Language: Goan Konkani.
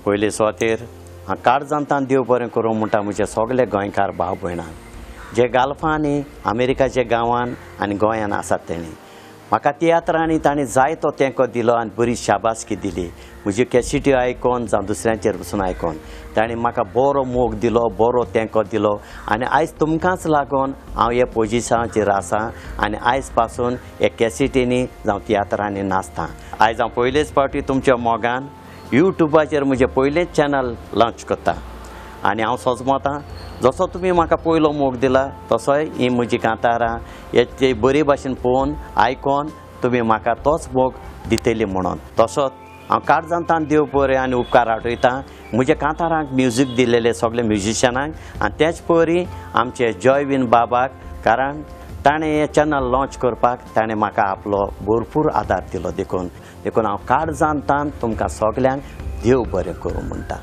पयले सुवातेर हांव काळजांतान देव बरें करूं म्हणटा म्हजे सगळे गोंयकार भाव भयणांक जे गाल्फांनी अमेरिकाच्या गांवान आनी गोंयान आसात. तेणी म्हाका तियात्रांनी तांणी जायतो तेंको दिलो आनी बरी शाबासकी दिली. म्हजी कॅसिटी आयकोन जावं दुसऱ्यांचेर पसून आयकोन तांणी म्हाका बरो मोग दिलो, बरो तेंको दिलो आनी आयज तुमकांच लागून हांव हे पोजिशनाचेर आसा आनी आयज पासून हे कॅसिटींनी जावं तियात्रांनी नाचता. आयज हांव पयलेच फावटी तुमच्या मोगान यूट्यूबाचेर म्हजें पयलेंच चॅनल लॉंच करता आनी हांव सोजमता जसो तुमी म्हाका पयलो मोग दिला तसोय ही म्हजी कांतारां हे बरे भाशेन पळोवन आयकोन तुमी म्हाका तोच मोग दितली म्हणून. तसोच हांव काळजांतान देव बरें आनी उपकार आठयता म्हज्या कांतारांक म्युजीक दिलेले सगळे म्युजिशनांक आनी तेच परी आमचे जॉयवीन बाबाक, कारण ताणें हें चॅनल लॉंच करपाक ताणें म्हाका आपलो भरपूर आदार दिलो. देखून देखून हांव काळजांतान तुमकां सगल्यांक देव बरें करूं म्हणटा.